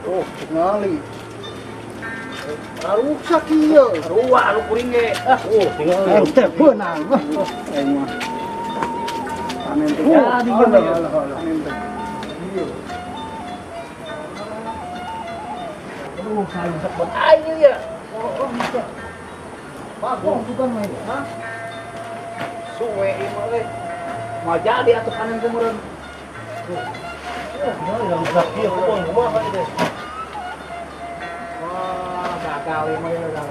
Oh, tingali. Rusak ieu. Sarua anu kuring ge. Ah, Oh, tingali. Teh beunang. Wah, aing mah. Panen teh. Jadi gimana ya? Panen teh. Iya. Aduh, sarusak buat aing ya. Oh, oh, bisa. Bagong juga mah. Hah? Suwe ieu mah euy. Moal jadi atuh panen teh meureun. Oh, tingali rusak ieu kebon kumaha ieu teh. Wah, gagal ieu mah ya gagal.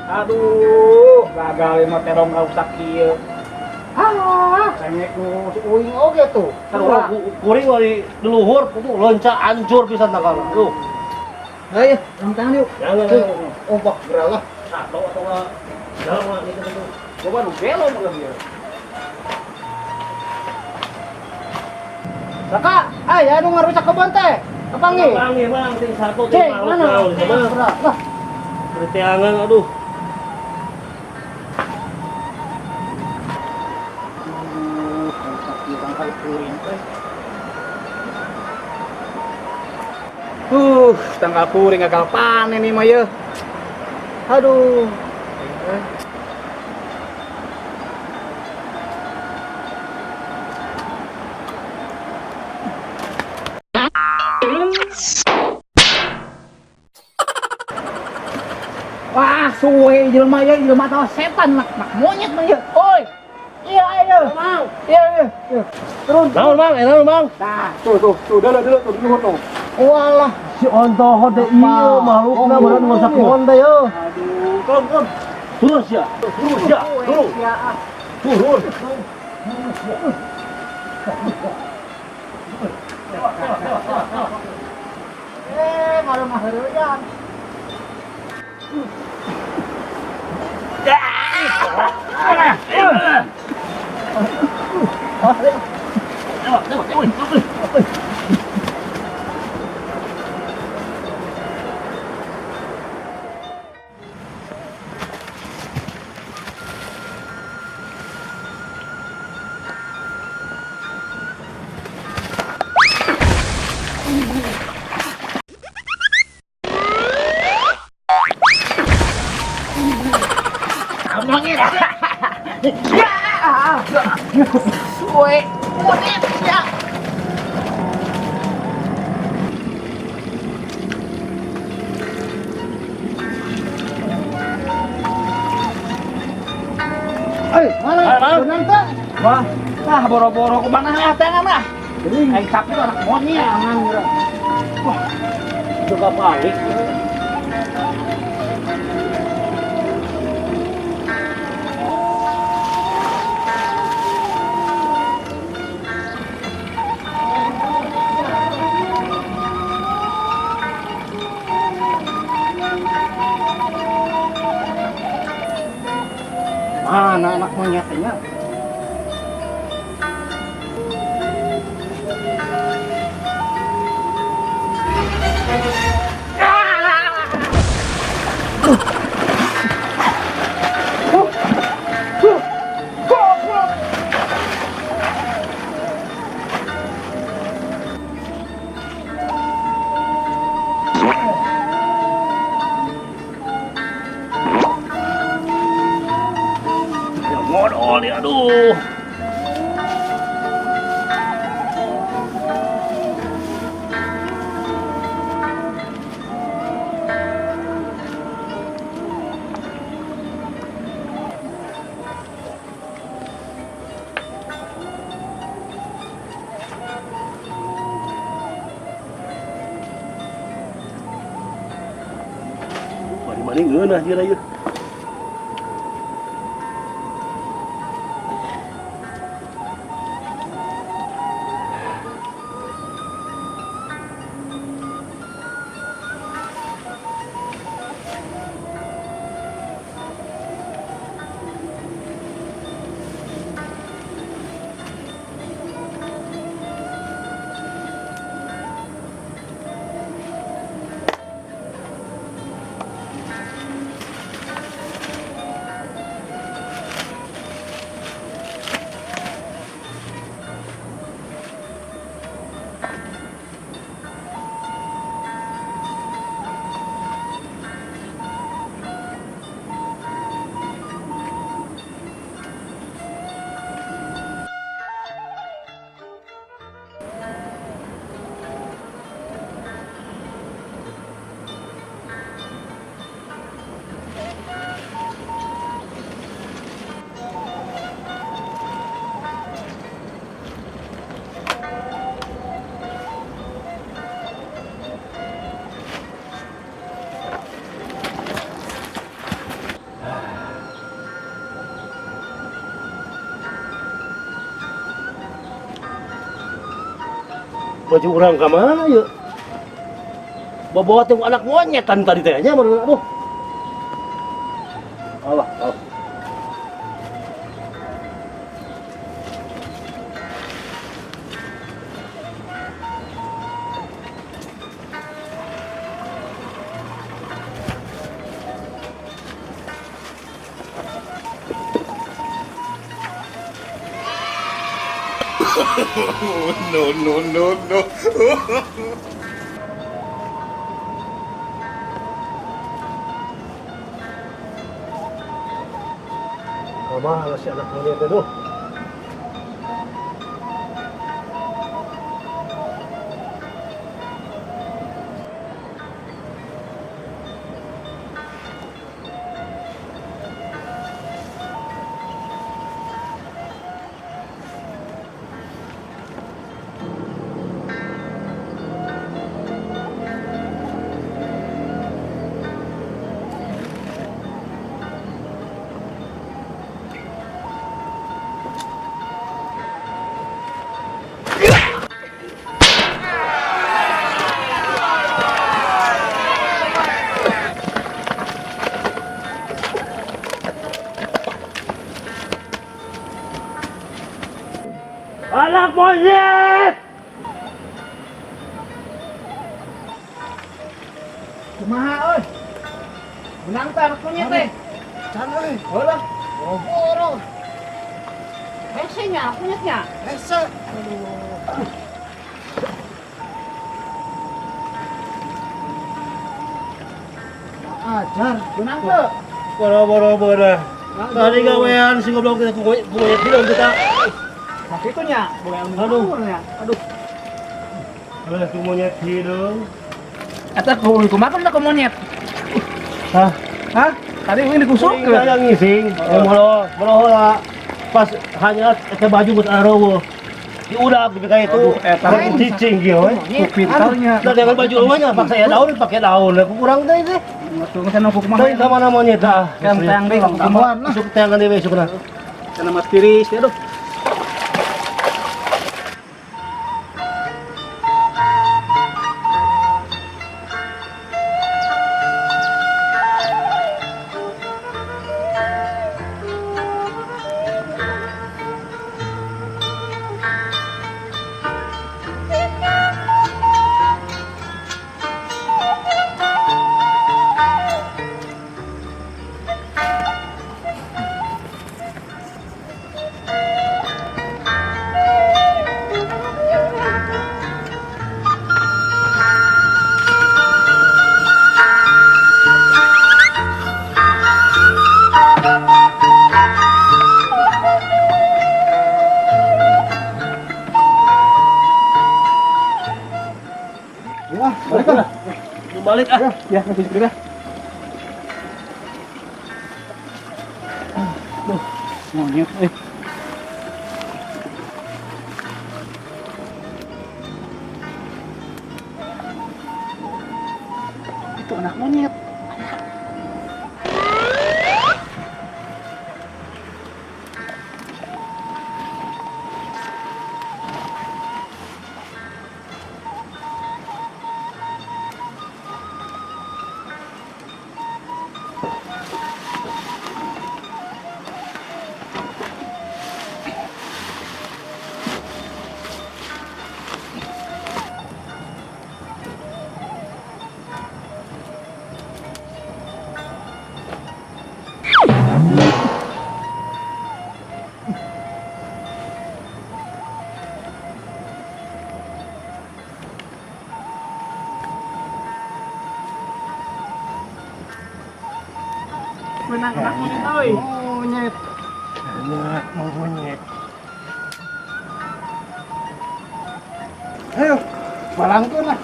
Aduh, gagal ieu mah terong rusak kieu. Ah, cengek nu si uing oge tuh. Sarua. Kuring mah di luhur kudu loncat hancur pisan tangkalna. Aduh. Ayo, tangan yuk. Jangan. Oh, pak gerak lah. Satu atau enggak jalan mah gitu gitu. Coba nu gelo meureun ieu. Raka, ay, anu ngarusak kebon teh. Kapanggih? Panggih bang, ting satu ting Cek, makhluk mana? naon sama. Gerak lah. Berteangan aduh. Aduh, rusak ieu tangkal kuring teh. Tanggal kuring gagal panen nih mah yeuh. Aduh. Wah, suwe jelema ieu, jelema tahu setan nak, nak monyet mah ieu. Oi. Iya, iya. Mang. Iya, iya. Iya. Turun. Naon mang, eh naon mang? Nah, tuh tuh tuh dulu dulu tuh dulu tuh. Walah, Si ontohot teh ieu makhlukna meureun ngurusak kebon teh yeuh. Aduh, turun turun. Turun sia. Turun sia. Turun. Ya, ah. Turun. Eh, malah mah heureuyan. Suwe monyet ya. Eh, mana? Ayo, mana? Beunang teh. Wah, ah boro-boro ku mana ah tangan ah. Aing sapi anak monyet. Tangan gerak. Juga balik. Mana anak monyetnya? Ya modal ya aduh. Mari-mari ngeunah jeung ieu. Baju urang ka mana yeuh? Bawa teh anak monyetan tadi teh nya meureun aduh. Allah, Allah. No, no, no, no. Kumaha si anak monyet teh duh. Anak monyet! Kumaha euy? Menang teh anak monyet teh. Can euy. Heulah. Boro-boro. Hese nya anak monyetnya. Hese. Ajar. Menang teu? Boro-boro boro. Tadi gawean si goblok kita ku monyet bilang kita. Nah kitu nya, boga ilmu. Aduh. Nya. Aduh. Alah ku monyet hidung. Eta ku kumaha kan ku monyet? Hah? Hah? Tadi ini dikusuk Kuring yang ngising, yang molo molo lah. Pas hanya eta baju geus arowo. Diudak di kayak itu. Aduh, eta Lain cicing kieu we. Ku pintarnya. Nah, dengan baju rumahnya paksa ya daun, pakai daun. Aku kurang teh teh. Tuh kan ku kumaha. Teuing ka mana monyet ah. Kan tang deui ku kumaha. Isuk teangan deui isukna. Kana mas tiris aduh. Ya, balik lah. Balik ah. Ya, masih segera. Duh, monyet eh. Itu anak monyet. Menang anak monyet euy. Monyet. Anak monyet. Ayo, balangkeun lah.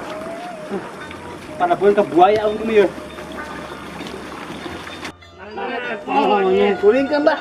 Panabuan ke buaya untung ieu. Monyet, kulingkeun lah.